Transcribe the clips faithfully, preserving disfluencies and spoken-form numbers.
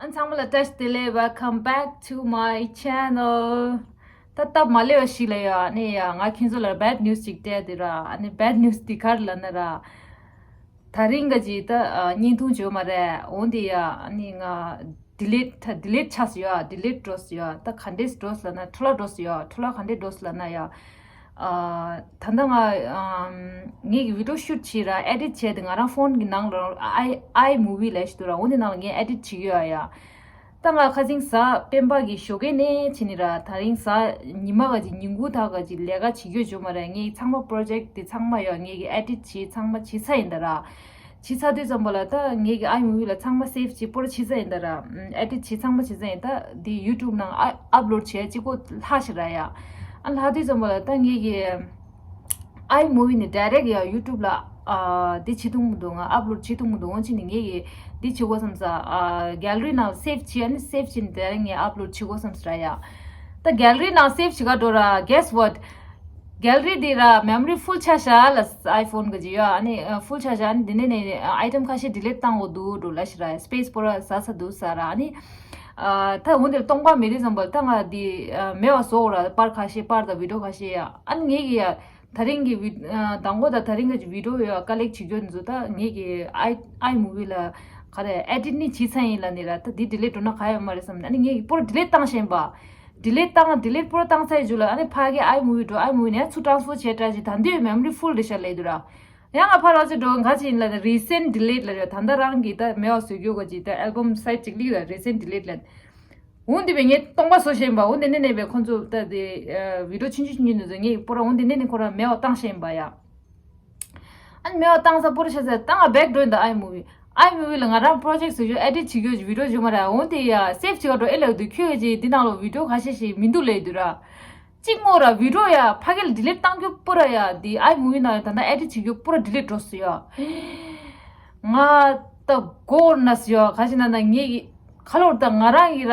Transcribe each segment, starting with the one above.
ཨ་ཚང་མ་ལ་བཀྲ་ཤིས་བདེ་ལེགས། Welcome back to my channel. ད་སྟབས་མ་ལེགས་པ་ཞིག་ལ་ཡ་ཨ་ནི་ཡ་ང་ཁྱེད་ཚོ་ལ་bad news ཅིག་སྤྲད་དེ་ར། ཨ་ནི་bad news འདི་ག་རེ་ལབ་ན་ར། ད་རིང་ག་ཅིག་ད་ཨ་བརྙན་ཐུང་བྱོས་མ་རེད། འོན་ཏེ་ཡ་ཨ་ནི་ང་delete delete ཆགས་སོང་ཡ། delete འགྲོ་སོང་ཡ། ད་ག་འདྲས་འགྲོ་སོང་ལབ་ན་འཕྲོ་བརླག་འགྲོ་སོང་ཡ། འཕྲོ་བརླག་ག་འདྲས་འགྲོ་སོང་ལབ་ན་ཡ། ཨ་ད་ལྟ་ང་ཨམ་ངེད་ཀྱི་video shoot བྱས་ར་edit བྱས་ཏེ་ང་རང་phone གི་ནང་ལ་i iMovie ལབ་ཞིག་འདུག་ར། འོ་འདི་ནང་ལ་ངས་edit བྱེད་ཀྱི་ཡོད་ཡ། ད་ང་ཁ་སང་གཟའ་སྤེན་པ་གི་ཞོགས་ཀས་ནས་བྱས་ནས་ར། ད་རིང་གཟའ་ཉི་མ་ག་ཅིག་ཉིན་གུང་ད་ག་ཅིག་ལས་ཀ་བྱེད་རྒྱུ་བྱུང་མ་རེད། ངས་ཚང་མ་project དེ་ཚང་མ་ཡོད། ངེད་ཀྱི་edit བྱས་ཚང་མ་བྱས་ཚར་ཡིན་ད་ར། བྱས་ཚར་དུས་ཙམ་པ་ལ་ད་ངེད་ཀྱི་iMovie ལ་ཚང་མ་save བྱས་པོར་བྱས་ཚར་ཡིན་ད་ར། ཨམ་edit བྱས་ཚང་མ་བྱས་ཚར་ཡིན། ད་འདི་YouTube ནང་ཨ་upload བྱས་གཅིག་པོ་ལྷག་ཤག་ར་ཡ། ཨ་ལྷག་དུས་ཙམ་པ་ལ་ད་ངེད་ཀྱི་iMovie ནས་direct ཡ་YouTube ལ་ཨ་འདི་བྱེད་ཐུབ་མི་འདུག་ང་upload བྱེད་ཐུབ་མི་འདུག་འོན་ཅི་ནས་ངེད་ཀྱི་འདི་བྱེད་དགོས་བསམ་ས། ཨ་gallery ནང་save བྱས། ཨ་ནི་save བྱས་ནས་direct ངས་upload བྱེད་དགོས་བསམ་ས་ར་ཡ། ད་gallery ནང་save བྱེད་ག་འགྲོ་ར། Guess what? Gallery དེ་ར་memory full ཆགས་ཤག་ལ། iPhone གི་ཅིག་ཡོད། ཨ་ནི་ཨ་full ཆགས་ཤག་ཨ་ནི་དེ་ནས་ནས་item ཁ་ཤས་delete བཏང་དགོས་འདུག་འགྲོ་ལབ་ཤག་ར། space པོ་ར་ཟ་ས་འདུག་ཟེར་ར། ཨ་ནི་ཨ་ད་འོ་འདིར་སྟོང་པ་མེད་དུས་ཙམ་པ་ལ་ད་ང་འདི་ཨ་མེད་པ་བཟོ་དགོས་ར། པར་ཁ་ཤས་པར་དང་video ཁ་ཤས་ཡ། ཨ་ནི་ངེད་ཀྱི་ཡ་ད་རིང་གི་བི་ཨ་དང་པོ་དང་ད་རིང་གི་video ཡ་collect བྱེད་རྒྱུ་འདི་ཚོ་ད་ངེད་ཀྱི་i iMovie ལ་ག་རེ་edit ནི་བྱས་ཚར་ཡིན་ལབ་ནི་ར། ད་འདི་delete འགྲོ་ན་ག་ཡོད་མ་རེད་བསམ་ནས་ཨ་ནི་ངེད་ཀྱི་པོར་delete བཏང་ཤེས་པ། delete བཏང་delete པོར་བཏང་ཚར་རྗེས་ལ་ཨ་ནི་ཕ་གི་iMovie འགྲོ། iMovie ནས་ཚུར་transfer བྱས་དྲ་ཞིག་ད་འདི་memory full རེད་ཤག་ལབ་འདུག་ར། ཡང་ང་ཕར་རང་ཚོ་འགྲོ་ག་ཅི་ཡིན་ལབ་ན་recent delete ལབ་རེད། ད་ལྟ་རང་གིས་ད་མེད་པ་བཟོ་རྒྱུ་ག་ཅིག་ད་album site ཅིག་click ལ་recent delete ལབ། འོ་འདི་བས་ངས་སྟོང་པ་བཟོ་ཤེས་པ། འོ་འདི་ནས་ནས་བས་ཁོང་ཚོ་ད་དེ་video ཆུང་ཆུང་ཆུང་ཆུང་འདི་ཚོ་ངས་པོ་ར་འོ་འདི་ནས་ནས་ཁོ་རང་མེད་པ་བཏང་ཤེས་པ་ཡ། ཨ་ནི་མེད་པ་བཏང་ས་པོ་ར་ཤ་ཚ་ད་ང་back འགྲོ་ཡིན་ད་iMovie། iMovie ལ་ང་རང་project བཟོ་རྒྱུ་edit བྱེད་རྒྱུ་video བྱུང་མ་ར། འོ་དེ་ཡ་save བྱེད་ག་འགྲོ་ཨེ་ལབ་འདུག་ཁྱོད་ཀྱིས་འདི་ནང་ལ་video ཁ་ཤས་ཤིག་མི་འདུག་ལབ་འདུག་ར། གཅིག་མོ་ར་video ཡ་ཕ་གི་ལ་delete བཏང་རྒྱུ་པོ་ར་ཡ་འདི་iMovie ནང་ཡ་ད་ལྟ་edit བྱེད་རྒྱུ་པོ་ར་delete འགྲོ་སོང་ཡ། ང་ད་མགོ་ན་སོང་ཡ། ག་ཅི་ན་ད་ངེད་ཀྱི་ཁ་ལོར་ད་ང་རང་གི་ར།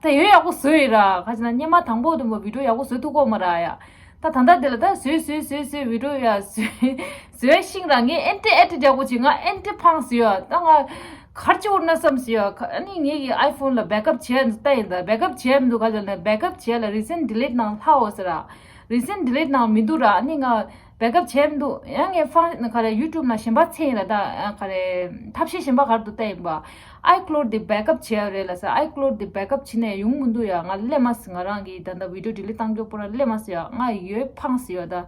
ད་ཡོད་ཡག་པོ་བཟོས་ཡོད་ར། ག་ཅི་ན་སྙེ་མ་དང་པོ་དུ་མོ་video ཡག་པོ་བཟོས་ཐུབ་ཀྱི་མ་ར་ཡ། ད་ད་ལྟ་དེ་ལ་ད་བཟོས་བཟོས་བཟོས་བཟོས་video ཡ་བཟོས་བཟོས་ཤིང་ར་ངས་edit edit ཡག་པོ་བྱས། ང་edit ཕངས་སོང་ཡ། ད་ང་གར་ཅི་འོར་ན་བསམ་སོང་ཡ། ཨ་ནི་ངེད་ཀྱི་iPhone ལ་backup བྱས་འདུག་ལྟ་ཡིན་ད། backup བྱས་མི་འདུག་ག་ཅི་ལ་backup བྱས་ལ་recent delete ནང་ལྷག་འོ་ཟེར་ར། recent delete ནང་མི་འདུག་ར། ཨ་ནི་ང་backup བྱས་མི་འདུག་ཡང་ངས་ཕང་ག་རེ་YouTube ནང་གཞན་པ་འཚོལ་ཡིན་ལ། ད་ག་རེ་ཐབས་ཤེས་གཞན་པ་ག་རེ་འདུག་ལྟ་ཡིན་པ། iCloud དེ་backup བྱས་ཡོད་རེད་ལ་ཟེར། iCloud དེ་backup བྱས་ནས་ཡོང་མི་འདུག་ཡ། ང་སླེབས་མ་སོང་། ང་རང་གིས་ད་ལྟ་video delete བཏང་རྒྱུ་པོ་ར་སླེབས་མ་སོང་ཡ། ང་ཡོད་ཕངས་སོང་ཡ། ད་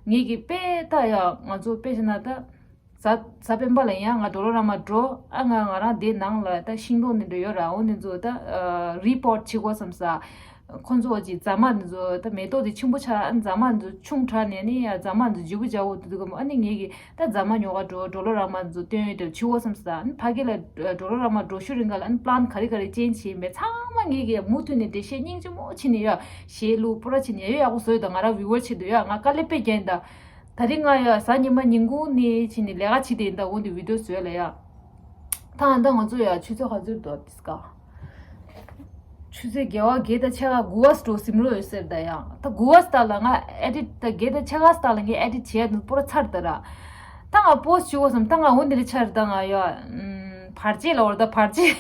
ངེད་ཀྱི་དཔེ་ལྟ་ཡ་ང་ཚོ་དཔེ་བྱས་ན་ད་གཟའ་གཟའ་སྤེན་པ་ལ་ཡང་ང་ཌོ་ལོ་ར་མ་འགྲོ། ཨ་ང་ང་རང་དེ་ནང་ལ་ད་ཤིང་ཏོག་འདི་འདྲ་ཡོད་ར། འོ་འདི་ཚོ་ད་repot བྱེད་དགོས་བསམ་ས། ཁོང་ཚོ་གི་རྫ་མ་འདི་ཚོ་ད་མེ་ཏོག་དེ་ཆེན་པོ་ཆགས། ཨ་རྫ་མ་འདི་ཚོ་ཆུང་དྲགས་ནས་ནི་ཡ་རྫ་མ་འདི་ཚོ་ལྗིད་པོ་རྒྱག་འོ་དུ་དུ་གམ། ཨ་ནི་ངེད་ཀྱིས་ད་རྫ་མ་ཉོ་ག་འགྲོ། ཌོ་ལོ་ར་མ་འདི་ཚོ་སྟོན་ཡོད་དེ་བྱེད་དགོས་བསམ་ས། ཨ་ནི་ཕ་གི་ལ་ཌོ་ལོ་ར་མ་འགྲོ་ཤུལ་རིང་ག་ལ་ཨ་ནི་plan ག་རེ་ག་རེ་change བྱེད་མེད་ཚང་མ་ངེད་ཀྱིས་མུ་མཐུད་ནས་འགྲེལ་བཤད་སྙིང་རྗེ་མོ་བྱས་ནས་ཡ་གཞས་བླུག་པོ་ར་བྱས་ནས་ཡ་ཡག་པོ་བཟོས་ཡོད་ད། ང་རང་viewer ཆེད་དུ་ཡ་ང་དཀའ་ལས་དཔེ་རྒྱག་ཡིན་ད། ད་རིང་ང་ཡ་གཟའ་ཉི་མ་ཉིན་གུང་ནས་ཕྱིན་ནས་ལས་ཀ་བྱེད་དེ་ཡིན་ད། འོ་འདི་video བཟོས་ལ་ཡ། ད་ཨ་ད་ང་ཚོ་ཡ་ཆུ་ཚོད་ག་ཚོད་འདུག་དིས་ཀ་ཆུ་ཚོད་བརྒྱད་པ་བརྒྱད་དང་ཕྱེད་ཀ་དགུ་པ་འགྲོ་ཟིན་རོ་ཡོད་ཟེར་ད་ཡ། ད་དགུ་པ་སྟག་ལ་ང་edit ད་བརྒྱད་དང་ཕྱེད་ཀ་སྟག་ལ་ངས་edit བྱས་ནས་པོ་ར་ཚར་ད་ར། ད་ང་post བྱེད་དགོས་བསམ། ད་ང་འོ་འདི་ལ་ཆར་ད་ང་ཡ་བར་ཆད་ལ་བར་ད་བར་ཆད་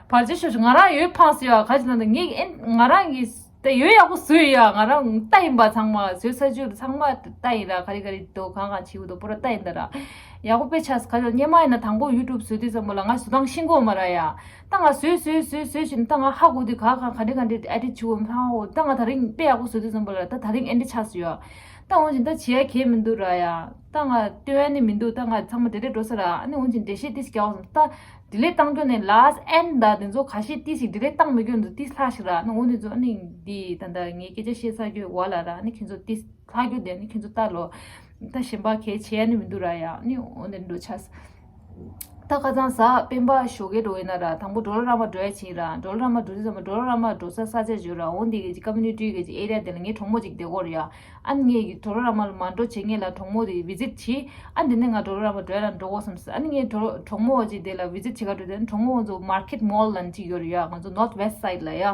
བར་ཆད་ཤོར་ཤོར། ང་རང་ཡོད་ཕངས་སོང་ཡ། ག་ཅི་ན་ད་ངས་ཨེ་ང་རང་གིས་ད་ཡོད་ཡག་པོ་བཟོས་ཡ། ང་རང་ལྟ་ཡིན་པ་ཚང་མ་བཟོས་ས་ཆུ་ཚང་མ་ལྟ་ཡིན་ར། ག་རེ་ག་རེ་འདུག་གང་གང་བྱེད་དགོས་འདུག་པོ་ར་ལྟ་ཡིན་ད་ར། ཡག་པོ་དཔེ་ཆགས་སོང་། ག་ཅི་སྔོན་མ་ཡིན་ན་དང་པོ་YouTube བཟོས་དུས་ཙམ་པ་ལ་ང་བཟོ་སྟངས་ཤེས་གོ་མ་ར་ཡ། ད་ང་བཟོས་བཟོས་བཟོས་བཟོས་བཞིན་ད་ང་ཧ་གོ་དུས་ག་ག་ག་འདྲ་ག་འདྲ་edit བྱེད་དགོས་མཐོང་འོ། ད་ང་ད་རིང་དཔེ་ཡག་པོ་བཟོས་དུས་ཙམ་པ་ལ་ད་ད་རིང་ཨེ་འདྲ་ཆགས་སོང་ཡ། ད་འོན་ཀྱང་ད་བྱེད་ཡ་གལ་མི་འདུག་ར་ཡ། ད་ང་སྟོན་ཡ་ནི་མི་འདུག་ད་ང་ཚང་མ་delete འགྲོ་ས་ར། ཨ་ནི་འོན་ཀྱང་འགྲེལ་བཤད་ཏིས་རྒྱག་འོང་ད། delete བཏང་རྒྱུ་ནས་last end ད་དེ་ཚོ་ཁ་ཤས་ཏིས་ཞིག་delete བཏང་མི་རྒྱུ་འདུག་ཏིས་ལྷག་ཞིག་ར། ཨ་ནི་འོ་དེ་ཚོ་ཨ་ནི་འདི་ད་ད་ངས་སྐད་ཆ་བཤད་ཚར་རྒྱུ་བ་ལ་ར། ཨ་ནི་ཁྱེད་ཚོ་ཏིས་ལྷག་རྒྱུ་དེ་ཨ་ནི་ཁྱེད་ཚོ་ལྟ་ལོ། ད་གཞན་པ་གལ་ཆེ་ཡ་ནི་མི་འདུག་ར་ཡ། ཨ་ནི་འོ་དེ་འགྲོ་ཆགས། ད་ཁ་སང་གཟའ་སྤེན་པ་ཞོགས་ཀས་འགྲོ་ཡིན་ན་ར། དང་པོ་ཌོ་ལོ་ར་མ་འགྲོ་ཡ་ཕྱིན་ར། ཌོ་ལོ་ར་མ་འགྲོ་དུས་ཙམ་པ་ཌོ་ལོ་ར་མ་འགྲོ་ས་ས་ཆ་བརྗོད་ར། འོ་འདི་གི་community གི་area དེ་ལ་ངའི་གྲོགས་མོ་ཅིག་བསྡད་ཀྱི་ཡོད་རེད་ཡ། ཨ་ནི་ངས་ཀྱི་ཌོ་ལོ་ར་མ་ལ་མ་འགྲོ་བྱེད་ངེས་ལ་གྲོགས་མོ་དེ་visit བྱས། ཨ་འདི་ནས་ང་ཌོ་ལོ་ར་མ་འགྲོ་ཡ་ལ་འགྲོ་དགོས་བསམ་སོང་། ཨ་ནི་ངས་གྲོགས་གྲོགས་མོ་ཅིག་དེ་ལ་visit བྱེད་ག་འགྲོ་དུས་གྲོགས་མོ་ཚོ་Market Mall ལ་ཅིག་ཡོད་རེད་ཡ། ང་ཚོ་North West Side ལ་ཡ།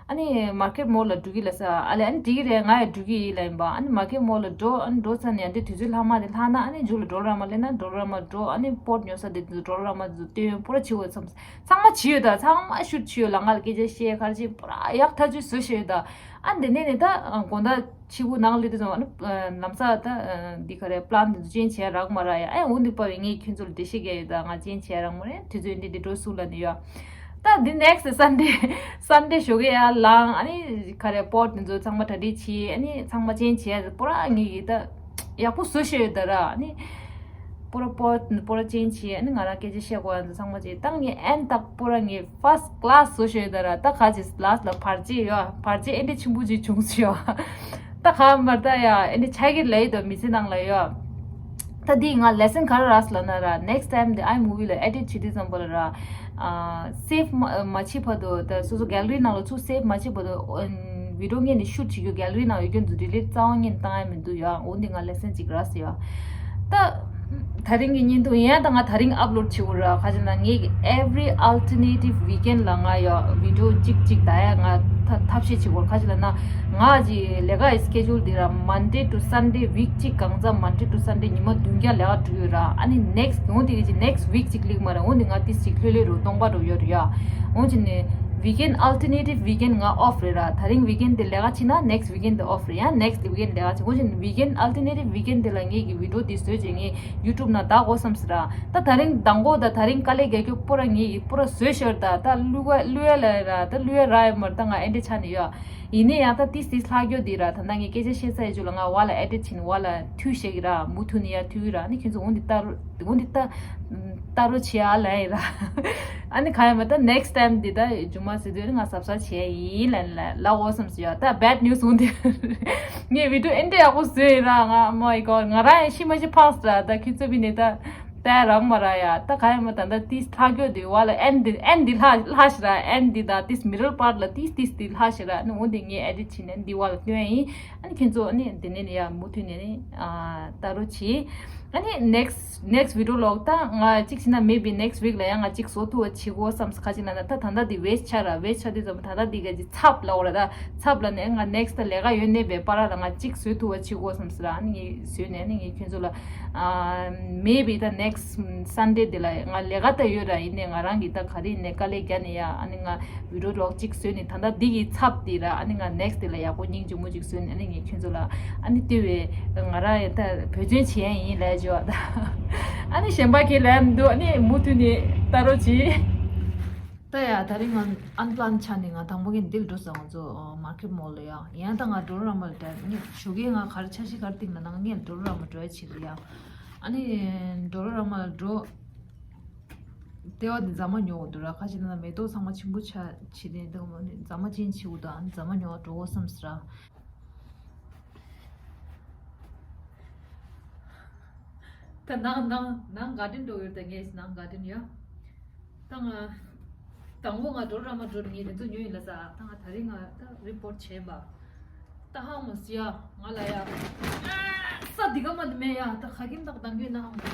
ཨ་ནི་མར་ཀེཊ་མོལ་ལ་འགྲོ་གི་ལབ་ས། ཨ་ལེ་ཨ་ནི་འགྲིག་གི་རེད། ང་ཡང་འགྲོ་གི་ཡིན་ལབ་ཡིན་པ། ཨ་ནི་མར་ཀེཊ་མོལ་ལ་འགྲོ། ཨ་ནི་འགྲོ་ཚར་ནས་ཡང་འདི་དུས་ཚོད་ལྷག་མ་དེ་ལྷག་ན། ཨ་ནི་མཇུག་ལ་ཌོ་ལ་ར་མ་སླེབས་ན་ཌོ་ལ་ར་མ་འགྲོ། ཨ་ནི་པོཊ་ཉོ་ས་དེ་དུས་ཌོ་ལ་ར་མ་དེ་ཚོ་སྟོན། པུ་ར་བྱེད་དགོས་བསམ། ཚང་མ་བྱས་ཡོད་ད། ཚང་མ་ཤུཊ་བྱས་ཡོད། ལ་ང་ལ་སྐད་ཆ་བཤད། ག་རེ་བྱས། པུ་ར་ཡག་ཐག་ཆོད་བཟོས་བཞག་ཡོད་ད། ཨ་འདི་ནས་ནི་ད་དགོང་དག་ཕྱི་པོ་ནང་སླེབས་དུས་ཙམ། ཨ་ནི་ལམ་སང་ད་འདི་ག་རེ་པི་ལན་དེ་ཚོ་ཅེན་ཇི་བྱས་རག་མ་རག་ཡ། ཨ་འོ་འདི་པ་བས་ངས་ཁྱོད་ཚོ་ལ་འགྲེལ་བཤད་རྒྱག་ཡོད་ད། ང་ཅེན་ཇི་བྱས་རག་མ་རེད། དུས་ཚོད་འདི་འདི་འགྲོ་སུ་ལ་ནི་ཡོད། ད་འདི་ནེག་སི་སན་ཌེ། སན་ཌེ་ཞོགས་ཀས་ཡར་ལངས། ཨ་ནི་ག་རེ་པོཊ་དེ་ཚོ་ཚང་མ་གྲ་སྒྲིག་བྱས། ཨ་ནི་ཚང་མ་ཅེན་ཇི་བྱས། པུ་ར་ངས་ཀྱི་ད་ཡག་པོ་བཟོས་བཞག་ཡོད་ད་ར། ཨ་ནི་པུ་ར་པོཊ་པུ་ར་ཅེན་ཇི་བྱས། ཨ་ནི་ང་རང་སྐད་ཆ་བཤད་དགོས་ཡ་ཚོ་ཚང་མ་བྱས། ད་ངས་ཨེན་ཏག་པུ་ར་ངས་ཕར་སི་ཊི་ཀ་ལ་སི་བཟོས་བཞག་ཡོད་ད་ར། ད་ག་ཅིག་ལ་སི་ཊི་ལ་བར་ཆད་ཡོད། བར་ཆད་ཨེ་འདྲ་ཆེན་པོ་ཅིག་བྱུང་སོང་ཡོད། ད་ག་མར་ད་ཡ་ཨེ་འདྲ་ཆགས་ཀྱི་ལབ་ཡོད་དོ། མི་ཚེ་ནང་ལ་ཡོད། ད་འདི་ང་ལེ་སན་ག་རེ་རག་སོང་ལབ་ན་ར། ནེག་སི་ཊའིམ་དེ་ཨའི་མུ་བི་ལ་ཨེ་ཌིཊ་བྱེད་དུས་ཙམ་པ་ལ་ར། ཨ་སེབ་མ་མ་བྱེད་བར་དུ། ད་སོ་སོ་གེ་ལ་རི་ནང་ལ་ཚུར་སེབ་མ་བྱེད་བར་དུ། ཨ་བི་ཌི་ཡོ་སྔོན་ནས་ཤུཊ་བྱེད་རྒྱུ། གེ་ལ་རི་ནང་ཡོད་རྒྱུ་འདུག་ཌི་ལིཊ་རྩ་བ་ཉིད་བཏང་ཡ་མི་འདུག་ཡ། འོ་འདི་ང་ལེ་སན་གཅིག་རག་སོང་ཡ། ད་ད་རིང་གི་བརྙན་ཐུང་ཡིན་ཡ། ད་ང་ད་རིང་ཨབ་ལོཌ་བྱེད་དགོས་ར། ག་ཅི་ལབ་ན་ངས་every alternative weekend ལ་ང་ཡ་བི་ཌི་ཡོ་གཅིག་གཅིག་ད་ཡ་ང་ཐ་ཐབས་ཤེས་བྱེད་དགོས། ག་ཅི་ལབ་ན་ང་གི་ལས་ཀ་ཡི་སི་ཀེ་ཇུལ་འདི་ར། མན་ཌེ་ཊུ་སན་ཌེ། ཝིག་གཅིག་གང་ཚ་མན་ཌེ་ཊུ་སན་ཌེ་ཉི་མ་བདུན་བརྒྱ་ལས་ཀ་འགྲོ་ཡོད་ར། ཨ་ནི་ནེག་སི་འོ་དེ་གི་ཅིག་ནེག་སི་ཝིག་ཅིག་སླེབས་མ་ར། འོ་དེ་ང་ཏིས་ཅིག་ལྷོད་ལྷོད་རུ་སྟོང་པ་རུ་ཡོད་ར་ཡ། འོ་ཅི་ནས་ཝིག་ཨེན་ཌི། ཨལ་ཊར་ནེ་ཊིབ་ཝིག་ཨེན་ཌི་ང་ཨོཕ་རེད་ར། ད་རིང་ཝིག་ཨེན་ཌི་དེ་ལས་ཀ་བྱེད་ན་ནེག་སི་ཝིག་ཨེན་ཌི་ཨོཕ་རེད། ཡང་ནེག་སི་ཝིག་ཨེན་ཌི་ལས་ཀ་བྱེད། འོ་ཅི་ནས་ཝིག་ཨེན་ཌི། ཨལ་ཊར་ནེ་ཊིབ་ཝིག་ཨེན་ཌི་དེ་ལ་ངས་གི་བི་ཌི་ཡོ་དེ་བཟོས་བྱས་ངས་ཡུ་ཊུབ་ནང་བཏང་དགོས་བསམ་སོང་ར། ད་ད་རིང་མདང་དགོང་ད་ད་རིང་དཀའ་ལས་རྒྱག་རྒྱུ་པོ་ར་ངས་ཡི་པོ་ར་བཟོས་ཤོར་ད། ད་བླུག་བླུག་ཡ་ལ་ར། ད་བླུག་ཡ་རག་ཡོད་མ་རེད། ད་ང་ཨེ་འདྲ་ཆགས་ནས་ཡོད། ཡིན་ནའི་ཡང་ད་ཏིས་ཏིས་ལྷག་རྒྱུ་དེ་ར། ད་ལྟ་ངས་སྐད་ཆ་བཤད་ཚར་ཡོད། ཅུ་ལ་ང་བ་ལ་ཨེ་ཌིཊ་བྱས་ནས་བ་ལ་མཐུད་བཞག་གི་ར། མུ་མཐུད་ནས་ཡར་མཐུད་གི་ར། ཨ་ནི་ཁྱོད་ཚོ་འོ་འདི་ལྟ་རོ། འོ་འདི་ལྟ་ལྟ་རོ་བྱེད་ཨ་ལབ་ཡིན་ར། ཨ་ནི་ག་ཡ་མ་ད་ནེག་སི་ཊའིམ་འདི་ད་རྗེས་མ་ཟེར་དུས་ཨ་ནི་ང་གཟབ་གཟབ་བྱས་ཡིན་ལབ་ལབ་ལབ་འོ་བསམ་སོང་ཡ། ད་བེཌ་ནིའུ་སི་འོ་འདི། ངས་བི་ཌི་ཡོ་ཨེ་འདྲ་ཡག་པོ་བཟོས་ཡིན་ར། ང་མའི་གོཌ། ང་རང་ཡང་ཤི་མ་ཤི་ཕངས་ར། ད་ཁྱོད་ཚོ་བི་ནས་ད། ད་རག་མ་རག་ཡ། ད་ག་ཡ་མ་ད་ད་ཏིས་ལྷག་རྒྱུ་དེ་བ་ལ་ཨེན་ཌི་ཨེན་ཌི་ལྷག་ལྷག་ཤི་ར། ཨེན་ཌི་ད་ཏིས་མི་ཌལ་པཱརཊ་ལ་ཏིས་ཏིས་ཏིས་ལྷག་ཤི་ར། ཨ་ནི་འོ་འདི་ངས་ཨེ་ཌིཊ་བྱས་ནས་འདི་བ་ལ་སྟོན་ཡ་ཡིན། ཨ་ནི་ཁྱེད་ཚོ་ཨ་ནི་འདི་ནས་ནི་ཡ་མུ་མཐུད་ནས་ནི་ཨ་ལྟ་རོགས་གྱིས། ཨ་ནི་ནེག་སི་ནེག་སི་བི་ཌི་ཡོ་ལོག་ད་ང་གཅིག་བྱས་ན་མེ་བི་ནེག་སི་ཝིག་ལ་ཡང་ང་གཅིག་བཟོ་ཐུབ་པ་བྱེད་དགོས་བསམ། ག་ཅི་ན་ན་ད་ད་ལྟ་འདི་ཝེསི་ཊི་ཆགས་ར། ཝེསི་ཊི་ཆགས་དུས་ཙམ་ད་ལྟ་འདི་ག་ཅི་ཚབ་ལ་འོ་ར། ད་ཚབ་ལ་ནས་ང་ནེག་སི་ད་ལས་ཀ་ཡོད་ནས་བས་པ་ར་ལ་ང་གཅིག་བཟོ་ཐུབ་པ་བྱེད་དགོས་བསམ་སི་ར། ཨ་ནི་ངས་བཟོས་ནས་ཨ་ནི་ངས་ཁྱོད་ཚོ་ལ། ཨ་མེ་བི་ད་ནེག་སི་སན་ཌེ་དེ་ལ་ང་ལས་ཀ་ད་ཡོད་ར། ཡིན་ནས་ང་རང་གི་ད་ག་རེ་ཡིན་ནས་དཀའ་ལས་རྒྱག་ནས་ཡ། ཨ་ནི་ང་བི་ཌི་ཡོ་ལོག་གཅིག་བཟོས་ནས་ད་ལྟ་འདི་གི་ཚབ་དེ་ར། ཨ་ནི་ང་ནེག་སི་དེ་ལ་ཡག་པོ་སྙིང་རྗེ་མོ་གཅིག་བཟོས་ནས་ཨ་ནི་ངས་ཁྱོད་ཚོ་ལ་ཨ་ནི་ལྟོས་པས། ང་རང་ཡང་ད་བོད་བཙོན་བྱེད་ཡ་ཡིན་ལས་བྱོས་བ་ད། ཨ་ནི་གཞན་པ་ཁྱེད་ལས་མི་འདུག་ཨ་ནི་མུ་མཐུད་ནས་ལྟ་རོགས་གྱིས། ད་ཡ་ད་རིང་ང་ཨན་པི་ལན་ཆ་ནས་ང་དང་པོ་གི་འདི་ལ་འགྲོ་ཟེར། ང་ཚོ་མར་ཀེཊ་མོལ་ལ་ཡ། ཡང་ད་ང་ཌོ་ལ་ར་མ་ལ་ད་ངས་ཞོགས་ཀས་ང་ག་རེ་འཆར་གཞི་ག་རེ་བཏིང་ན་ན་ངས་ཌོ་ལ་ར་མ་འགྲོ་ཡ་བྱེད་ལ་ཡ། ཨ་ནི་ཌོ་ལ་ར་མ་ལ་འགྲོ། ལྟེ་བ་འདི་རྫ་མ་ཉོ་དགོས་འདུག་ར། ག་ཅི་ན་མེ་ཏོག་ཚང་མ་ཆེན་པོ་ཆགས་བྱེད་དེ་འདུག་མ་ནི་རྫ་མ་ཅན་བྱེད་དགོས་འདུག་ཨ་ནི་རྫ་མ་ཉོ་བ་འགྲོ་དགོས་བསམ་སི་ར། ད་ནང་ནང་ནང་ག་དྲིན་འགྲོ་ཡོད། ད་ངས་ནང་ག་དྲིན་ཡ། ད་ང་དང་པོ་ང་ཌོ་ལ་ར་མ་འགྲོ་ངས་དེ་ཚོ་ཉོས་ཡིན་ལ་ས། ད་ང་ད་རིང་ང་ད་རི་པོཊ་བྱས་པ། ད་ཧང་མོ་སི་ཡ་ང་ལ་ཡ། ས་འདི་ག་མ་དེ་མེད་ཡ། ད་ཁ་ཁྱིམ་དག་དང་གི་ན་ཧང་མོ་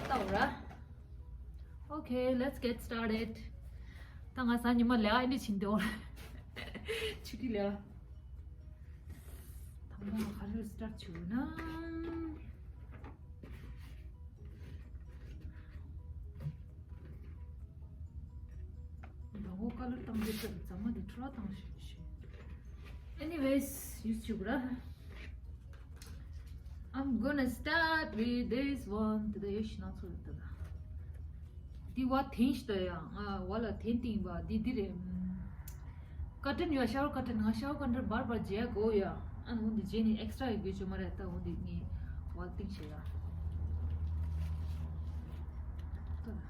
ད་འོ་ར། Okay, let's get started. ད་ང་གཟའ་ཉི་མ་ལས་ཨ་ནི་ཕྱིན་ཏེ་འོ་ར། ཆུ་ཊི་ལས། དང་པོ་ང་ག་རེ་སི་ཊར་བྱེད་དགོས་ན། ད་འོ་ཀ་ལར་བཏང་དུས་ཙམ་རྫ་མ་དེ་འཕྲོ་བརླག་བཏང་ཤེས་ཤེས། Anyways, ཡུས་བྱུག་ར། I'm gonna start with this one. དེ་ད་ཡོད་ཤི་ན་ཚོ་ཡོད་ད། འདི་བ་ཐེན་ཤི་ད་ཡ། ང་བ་ལ་ཐེན་ཏིང་བ་འདི་འདི་རེད། ཀ་ཊན་ཡོད། ཤ་ཝར་ཀ་ཊན། ང་ཤ་ཝར་ཀ་ཊན་བར་བར་རྒྱག་དགོས་ཡ། ཨ་ནི་འོ་འདི་རྗེས་ནས་ཨེག་སི་ཊྲ་ཡོད་དགོས་ཅོ་མ་རེད། ད་འོ་འདི་ངས་བ་ལ་ཏིང་ཤི་ཡ། ད་ད།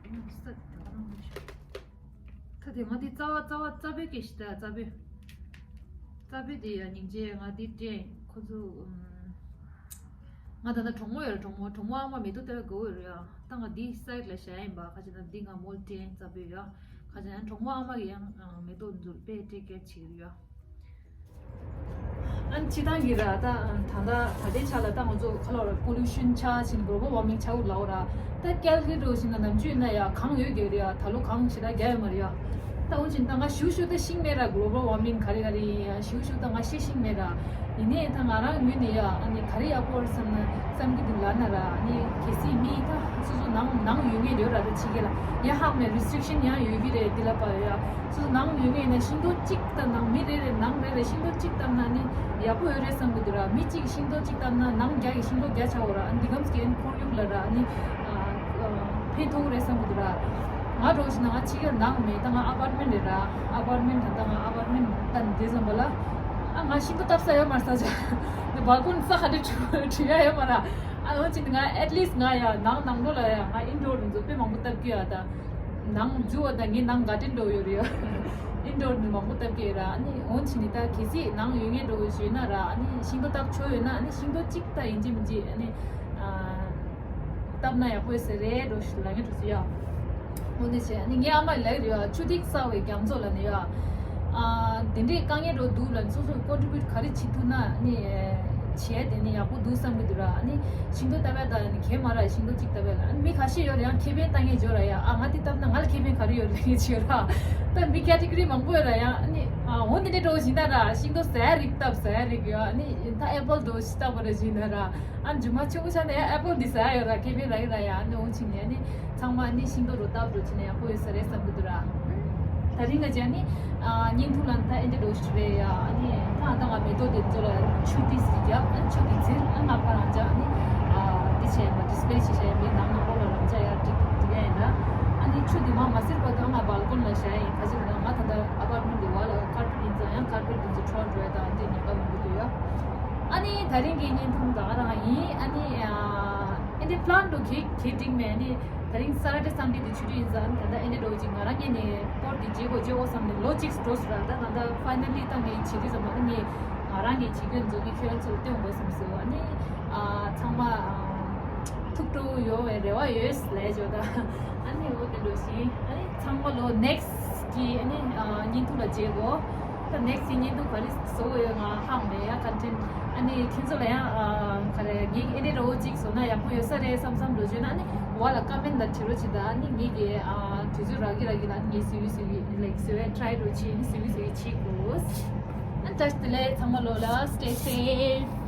Damn it. ད་དེ་ང་དེ་རྩ་བ་རྩ་བ་རྩ་བའི་སྐད་ཤི་ད་རྩ་བའི། རྩ་བའི་དེ་ཡ་སྙིང་རྗེ་ང་དེ་དྲན་ཁོ་ཚོ། ང་ད་ལྟ་གྲོགས་མོ་ཡོད་རེད། གྲོགས་མོ་གྲོགས་མོ་ཨ་མ་མེ་ཏོག་ལྟ་བའི་དགའ་བོ་ཡོད་རེད་ཡ། ད་ང་དེ་སའིཌ་ལ་བཞག་ཡིན་པ། ཁ་ཅིག་ན་དེ་ང་མོལ་དྲན་རྩ་བའི་ཡ། ཁ་ཅིག་ན་གྲོགས་མོ་ཨ་མ་གི་ཡང་མེ་ཏོག་འཛུལ་དཔེ་ཊེག་ཀེར་བྱེད་ཀྱི་རེད་ཡ། ཨ་ སྤྱི་བཏང་གི་ར་ད་ད་ད་ད་ལྟའི་ཆ་ལ་ད་ང་ཚོ་ཁ་ལོ་ར་པོ་ལུ་ཤན་ཆགས་ཕྱིན་གློ་བལ་ཝར་མིང་ཆགས་འུ་ལའོ་ར། ད་ཀལ་གི་འགྲོ་བཞིན་ན་ནམ་རྒྱུན་ན་ཡ་གངས་ཡོད་གི་རེད་ཡ། ད་ལོ་གངས་ཞེ་དྲག་རྒྱག་ཡོད་མ་རེད་ཡ། ད་འོན་ཅིན་ད་ང་ཞུ་ཞུ་ད་ཤིང་མེད་ར། གློ་བལ་ཝར་མིང་ག་རེ་ག་རེ་ཡིན་ཡ་ཞུ་ཞུ་ད་ང་ཤེས་ཤིང་མེད་ར། ཡིན་ནའི་ད་ང་རང་ངོས་ནས་ཡ་ཨ་ནི་ག་རེ་ཡག་པོ་རེད་བསམ་ན་བསམ་གི་འདུག་ལབ་ན་ར། ཨ་ནི་གལ་སྲིད་མི་ད་སོ་སོ་ནང་ནང་ཡོད་མཁན་ཡོད་ར། ད་ཕྱི་རྒྱལ་ལ་ཡ་ཧ་མེད་རི་སི་ཊིག་ཤན་ཡང་ཡོད་ཀྱི་རེད། འདི་ལ་པ་ཡ་སོ་སོ་ནང་ཡོད་མཁན་ཡིན་ན་ཤིང་ཏོག་གཅིག་བཏབ་ན་མི་རེ་རེ་ནང་རེ་རེ་ཤིང་ཏོག་གཅིག་བཏབ་ན་ནི་ཡག་པོ་ཡོད་རེད་བསམ་གི་འདུག་ར། མི་གཅིག་གིས་ཤིང་ཏོག་གཅིག་བཏབ་ན་ནང་བརྒྱ་གིས་ཤིང་ཏོག་བརྒྱ་ཆགས་འོ་ར། ཨ་འདི་གམ་སྐྱེན་ཁོར་ཡུག་ལ་ར་ཨ་ནི་ཕན་ཐོགས་རེད་བསམ་གི་འདུག་ར། ང་འགྲོ་བཞིན་ན་ང་ཕྱི་རྒྱལ་ནང་མེད། ད་ང་ཨ་པར་ཊི་མེན་ཊི་རེད་ར། ཨ་པར་ཊི་མེན་ཊི་ད་ང་ཨ་པར་ཊི་མེན་ཊི་ད་འདི་བསམ་པ་ལ་ཨ་ང་ཤིང་ཏོག་བཏབ་ས་ཡོད་མ་རེད། ས་ཆ་འདི་སྦལ་ཀོ་ནི་ས་ག་འདྲ་བྲི་བྲི་ཡ་ཡོད་མ་ར། ཨ་འོན་ཅིག་ང་ཨེཊ་ལིསཊ་ང་ཡ་ནང་ནང་ལོགས་ལ་ཡ་ང་ཨིན་ཌོར་འདི་ཚོ་དཔེ་མང་པོ་བཏབ་ཀྱི་ཡ། ད་ནང་འཛུལ་བ་དང་ངའི་ནང་དགའ་སྤྲོ་འགྲོ་ཡོད་རེད་ཡ། ཨིན་ཌོར་འདི་མང་པོ་བཏབ་ཀྱི་ཡོད་ར། ཨ་ནི་འོན་ཅིག་ནི་ད་གལ་སྲིད་ནང་ཡོད་མཁན་འགྲོ་ཡོད་ན་ར། ཨ་ནི་ཤིང་ཏོག་བཏབ་ཆོག་ཡོད་ན་ཨ་ནི་ཤིང་ཏོག་གཅིག་ད་ཡིན་གཅིག་མིན་གཅིག་ཨ་ནི་ཨ། བཏབ་ན་ཡག་པོ་ཡོད་ས་རེད་འགྲོ་ཞིག་ལ་ངས་འགྲོ་ས་ཡ། འོ་འདི་བྱས་ཨ་ནི་ངའི་ཨ་མ་ལགས་རེད་བ། ཆུ་ཐིགས་གསར་བའི་རྒྱ་མཚོ་ལ་ནི་ཡ། ཨ་དེ་འདྲའི་དཀའ་ངལ་འགྲོ་འདུག་ལ་སོ་སོས་ཀོན་ཊི་བིའུཊ་ག་རེ་བྱེད་ཐུབ་ན་ནི་བྱས་དེ་ནི་ཡག་པོ་འདུག་བསམ་གི་འདུག་ར། ཨ་ནི་ཤིང་ཏོག་བཏབ་ཡ་ད་ནི་གས་མ་ར། ཤིང་ཏོག་གཅིག་བཏབ་ཡ་ལ་ཨ་ནི་མི་ཁ་ཤས་ཡོད་ར་ཡང་ཁེ་ཕན་བཏང་ངེས་འཇོག་ར་ཡ། ཨ་ང་དེ་བཏབ་ན་ང་ལ་ཁེ་ཕན་ག་རེ་ཡོད་ར་ངེས་བྱེད་ར། ད་མི་ཀེ་ཊི་གོ་རི་མང་པོ་ཡོད་ར་ཡ། ཨ་ནི་ཨ་འོ་འདི་འདྲའི་འགྲོ་བཞིན་ད་ར་ཤིང་ཏོག་ཟ་ཡ་རིགས་བཏབ་ཟ་ཡ་རིགས་ཡོད། ཨ་ནི་ད་ཨེ་པལ་འགྲོ་ཞིག་བཏབ་པ་ར་བཞིན་ད་ར། ཨ་ནི་རྗེས་མ་ཆུང་ཆུང་ནས་ཨེ་པལ་འདི་ཟ་ཡ་ཡོད་ར། ཁེ་ཕན་རག་གི་ར་ཡ། ཨ་ནི་འོང་ཕྱིན་ནས་ཨ་ནི་ཚང་མ་ཨ་ནི་ཤིང་ཏོག་རོ་བཏབ་འགྲོ་ཕྱིན་ནས་ཡག་པོ་ཡོད་ས་རེད་བསམ་གི་འདུག་ར། ད་རིང་ང་ཅག་ནི་ཨ་བརྙན་ཐུང་ལ་ད་ཨེ་འདྲ་འགྲོ་ཞིག་རེད་ཡ། ཨ་ནི་ད་ད་ང་མེ་ཏོག་དེ་ཚོ་ལ་ཆུ་ཏིས་ཀྱི་རྒྱབ་ཨ་ནི་ཆུ་ཏིས་ཚིར་ཨ་ང་ཕ་རང་ཅག་ཨ་ནི་ཨ་འདི་བྱས་པ་ཌི་སི་པེལ་བྱས་བྱས་པའི་ནང་ན་ཨོ་ལ་རང་ཅག་ཡར་ཏིག་ཏིག་ཡ་ཡིན་ན། ཨ་ནི་ཆུ་འདི་མ་མ་ཚིར་བར་དུ་ང་སྦལ་ཀོ་ནི་ལ་བཞག་ཡིན། ག་ཅི་རེད་ན་ང་ད་ལྟ་ཨ་པར་ཊི་མེན་ཊི་འདི་བ་ལ་ཀར་པེཊ་ཡིན་ཙང་ཡང་ཀར་པེཊ་འདི་ཚོ་ཁྲོ་འགྲོ་ཡ་ད་འདི་ཉེན་ཁ་མང་པོ་འདུག་ཡ། ཨ་ནི་ད་རིང་གི་བརྙན་ཐུང་ད་ག་རང་ཡིན། ཨ་ནི་ཨ་ཨེ་འདྲའི་པི་ལན་འགྲོ་གི་གི་འགྲིག་མེད། ཨ་ནི་ད་རིང་སེ་ཊར་ཌེ་སན་ཌེ་འདི་ཆུ་ཚོད་ཡིན་ཙང་ད་ལྟ་ཨེ་འདྲའི་འགྲོ་ཅིག་ང་རང་ངས་ནས་པོར་འདི་བརྗེ་དགོས་བརྗེ་དགོས་བསམ་ནས་ལོ་གཅིག་འགྲོ་སོང་ར། ད་ད་ལྟ་ཕའི་ནལ་ལི་ད་ངས་བྱེད་དུས་ཙམ་པ་ཨ་ནི་ང་རང་གི་བྱེད་རྒྱུ་འཛོམས་ནས་ཁྱོད་རང་ཚོར་སྟོན་དགོས་བསམ་སོང་། ཨ་ནི་ཨ་ཚང་མ་ཨ་ཐུགས་སྤྲོ་ཡོང་བའི་རེ་བ་ཡོད་ལས་བྱོས་ད། ཨ་ནི་འོ་དེ་འགྲོ་ཞིང་ཨ་ནི་ཚང་མ་ལོ་ནེག་སི་ཊི་གི་ཨ་ནི་ཨ་བརྙན་ཐུང་ལ་མཇལ་གོ། ད་ནེག་སི་ཊི་གི་བརྙན་ཐུང་ག་རེ་བཟོ་དགོས་ཡོད་ང་ཧ་མ་ཡ། ཀོན་ཊེན་ཊི་ཨ་ནི་ཁྱེད་ཚོ་ལ་ཡང་ཨ་ག་རེ་ངས་ཨེ་འདྲའི་འདྲ་བོ་ཅིག་བཟོ་ན་ཡག་པོ་ཡོད་ས་རེད་བསམ་བསམ་འགྲོ་བྱོས་ན་ཨ་ནི་འོག་ལ་ཀོ་མེན་ཊི་ལ་བྲིས་རོགས་བྱེད་ད། ཨ་ནི་ངས་ཀྱི་ཨ་དུས་ཚོད་རག་གི་རག་གི་ལ་ཨ་ནི་ངས་གཟིགས་གཟིགས་ལའིཀ་གཟིགས་ཊ་རའི་འགྲོ་བྱེད་ཨ་ནི་གཟིགས་གཟིགས་བྱེད་དགོས། ཨ་ནི་བཀྲ་ཤིས་བདེ་ལེགས་ཚང་མ་ལོ་ལ་stay safe།